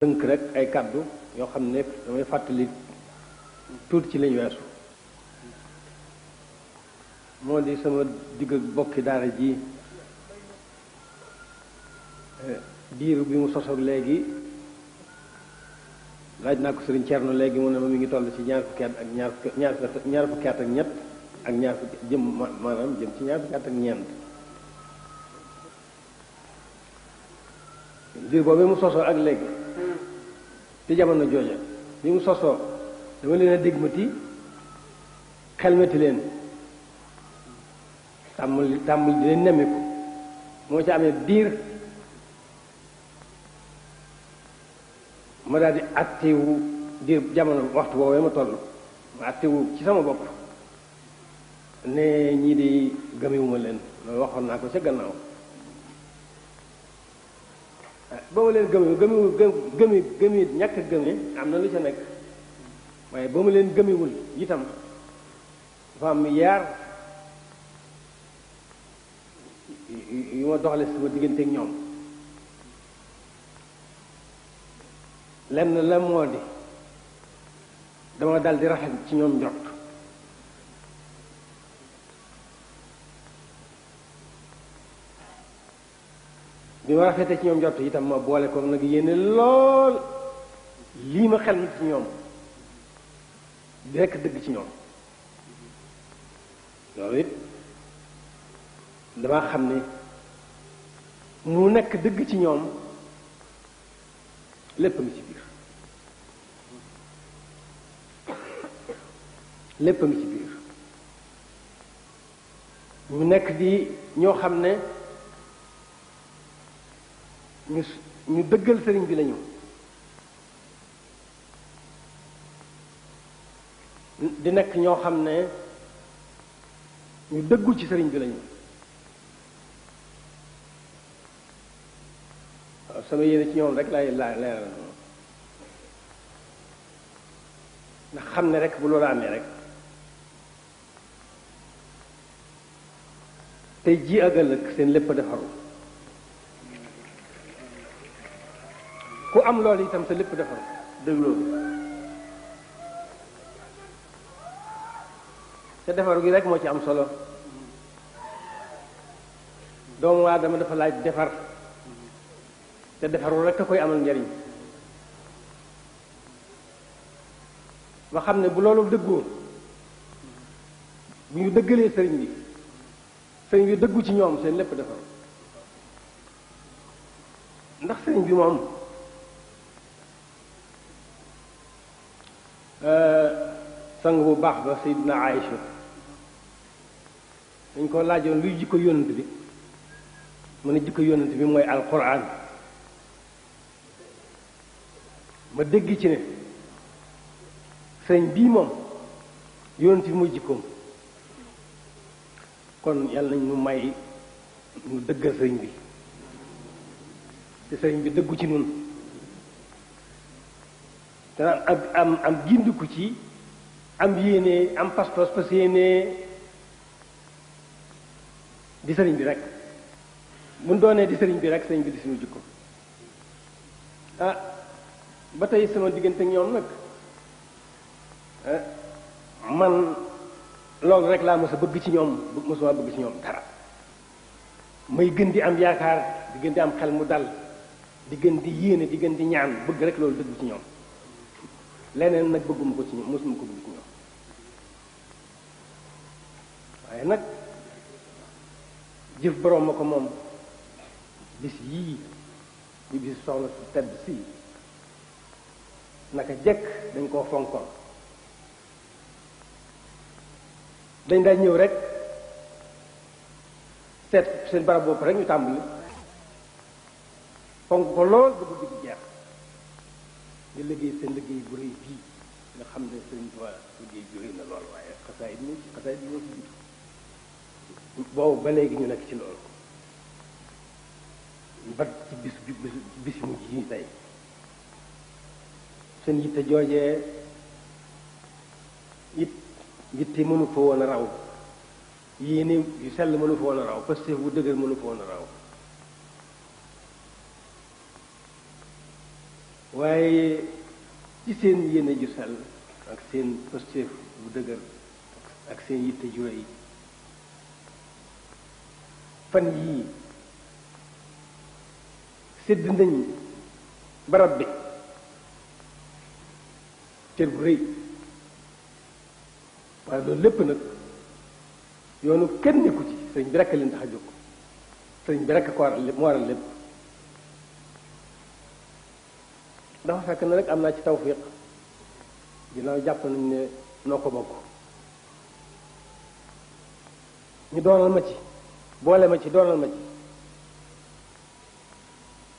tënk rek ay kàddu yoo xam ne damay fàttali tuuti ci lañ weesu moo di sama digg ak bokki daara ji diir bi mu sosoog léegi laaj naa ko Sëriñ Cerno léegi mu ne ma mi ngi toll ci ñaar fukki at ak ñaar fukki at ak ñett ak ñaar fukki jëm maanaam jëm ci ñaar fukki at ak ñeent diir boobu mu sosoo ak léegi ci jamono jooja bi mu sosoo dama leen a dégmati xelmati leen tàmbali di leen nemmiku moo ci amee diir ma daal di attewu diir jamono waxtu woowee ma toll ma attewu ci sama bopp ne ñii di gëmiwuma leen loolu waxoon naa ko ca gannaaw ba ma leen gëmi ñàkk gëmi am na lu ca nekk waaye ba ma leen gëmiwul itam dafa am yaar yu ma doxale sama diggante ak ñoom lenn la moo di dama dal di rafet ci ñoom njort bi ma rafetee ci ñoom njort itam ma boole ko nag yéene lool lii ma xel ci ñoom di rekk dëgg ci ñoom loolu it dama xam ne mu nekk dëgg ci ñoom lépp a ngi ci biir lépp a ngi ci biir ñu nekk di ñoo xam ne ñu dëggal sëriñ bi lañu di nekk ñoo xam ne ñu dëggu ci sëriñ bi lañu waaw sama yéene ci ñoom rek lay leeral ndax xam ne rek bu loolu amee rek tey ji ak ëllëg seen lépp a defaru ku am loolu itam sa lépp defaru dëgg loolu te defaru gi rek moo ci am solo doomu aadama dafa laaj defar te defaru rek a koy amal njariñ ba xam ne bu loolu dëggoo bu ñu dëggalee sëriñ bi dëggu ci ñoom seen lépp defaru ndax sëriñ bi moom sang bu baax ba Sayyidina Aïcha dañ ko laajoon luy jikko yonent bi mu ne jikko yonent bi mooy alquran ma dégg ci ne sëriñ bii moom yonent bi mooy jikkoom kon yàlla nañ ñu may ñu dëggal sëriñ bi te sëriñ bi dëggu ci nun te am gindiku ci am yéene am pas-pas parce que yéene di sëriñ bi rek mun doonee di sëriñ bi rek sëriñ bi di suñu jikko ba tey sama diggante ñoom nag man loolu rek laa mos a bëgg ci ñoom mosuma bëgg ci ñoom dara may gën di am yaakaar di gën di am xel mu dal di gën di yéene di gën di ñaan bëgg rek loolu dëgg ci ñoom leneen nag bëgguma ko ci ñoom mosuma ko bëgg ci ñoom waaye nag jëf boroom ma ko moom bis yii ñu bis soxna su tedd si naka jekk dañ koo fonkoon dañ daal ñëw rek seet seen barab bopp rek ñu tàmbali fonk ko lool ba guddi gi jeex nga liggéey seen liggéey bu rëy bii nga xam ne sëriñ Tuubaa liggéey bu rëy na lool waaye xasaay bi ñoo ci jiitu boobu ba léegi ñu nekk ci loolu ba ci bis mujj yi tey seen yitte joojee yitte mënu fa woon a raw yéene yu sell mënu fa woon a raw parce que bu dëgër mënu fa woon a raw waaye ci seen yéene ju sell ak seen pëstéef bu dëgër ak seen yitte ju rëy fan yii sédd nañ barab bi cër bu rëy waaye loolu lépp nag yoonu kenn nekku ci sëriñ bi rekk leen tax a jóg sëriñ bi rekk ko waral lépp mu waral lépp dafa fekk na rek am naa ci tawfiq ginnaaw jàpp nañ ne noo ko bokk ñu doonal ma ci boole ma ci doonal ma ci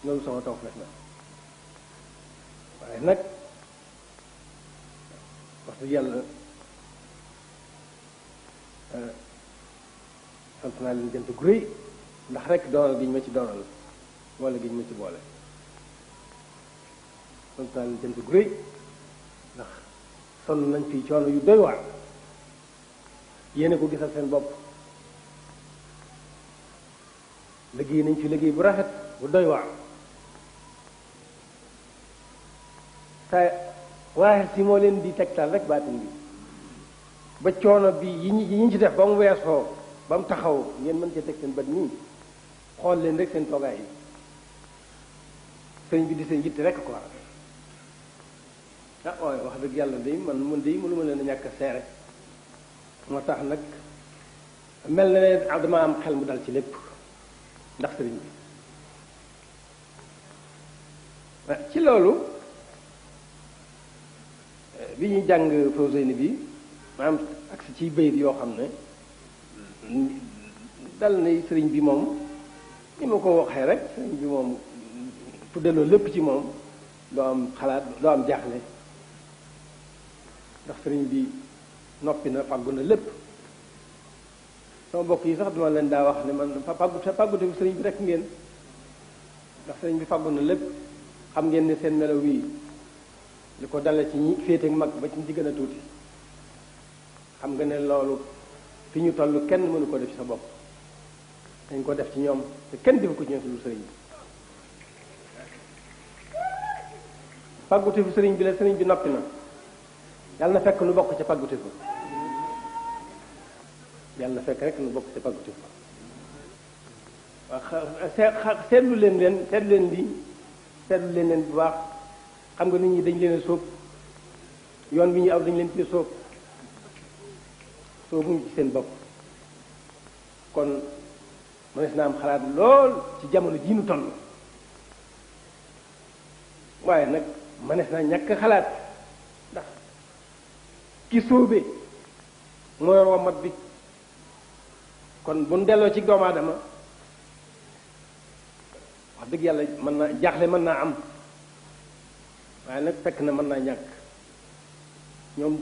loolu sama tawfiq la waaye nag wax dëgg yàlla sant naa leen jant gu rëy ndax rek doonal gi ñu ma ci doonal boole gi ñu ma ci boole sant naa leen jant gu rëy ndax sonn nañ fii coono yu doy waar yéene ko gisal seen bopp liggéey nañ fi liggéey bu rafet bu doy waar te waaye si moo leen di tegtal rek baatin bi ba coono bi yi ñu ci def ba mu weesoo ba mu taxaw ngeen mën cee teg seen bët nii xool leen rek seen toogaay yi sëñ bi di seen yitte rek ko waral ah waaye wax dëgg yàlla day man mënuma leen a ñàkk a seere moo tax nag mel na ne dama am xel mu dal ci lépp ndax sëriñ bi ci loolu bi ñuy jàng Fawzayni bi maanaam ak si ciy bayit yoo xam ne dal na sëriñ bi moom ni ma ko waxee rek sëriñ bi moom tuddeloo lépp ci moom doo am xalaat doo am jaaxle ndax sëriñ bi noppi na fàggu na lépp sama mbokk yi sax duma leen daa wax ne man fàggute bi sëriñ bi rek ngeen ndax sëriñ bi fàggu na lépp xam ngeen ne seen melo wii li ko dale ci ñi féete mag ba ci ñi gën a tuuti xam nga ne loolu fi ñu toll kenn mënu ko def ci sa bopp dañ ko def ci ñoom te kenn defu ko ci ñoom lu sëriñ bi fàggute fi sëriñ bi la sëriñ bi noppi na yàlla na fekk nu bokk ca pàggute fa yàlla na fekk rek nu bokk ca pàggute fa waaw seetlu leen leen bu baax xam nga nit ñi dañ leen a sóob yoon bi ñu aw dañ leen ci sóob sóobuñu ci seen bopp kon mënees naa am xalaat lool ci jamono jii nu toll waaye nag mënees naa ñàkk xalaat ndax ki sóobee moo yor wommat bi kon bu nu delloo ci doomu aadama wax dëgg yàlla mën naa jaaxle mën naa am waaye nag fekk na mën naa ñàkk ñoom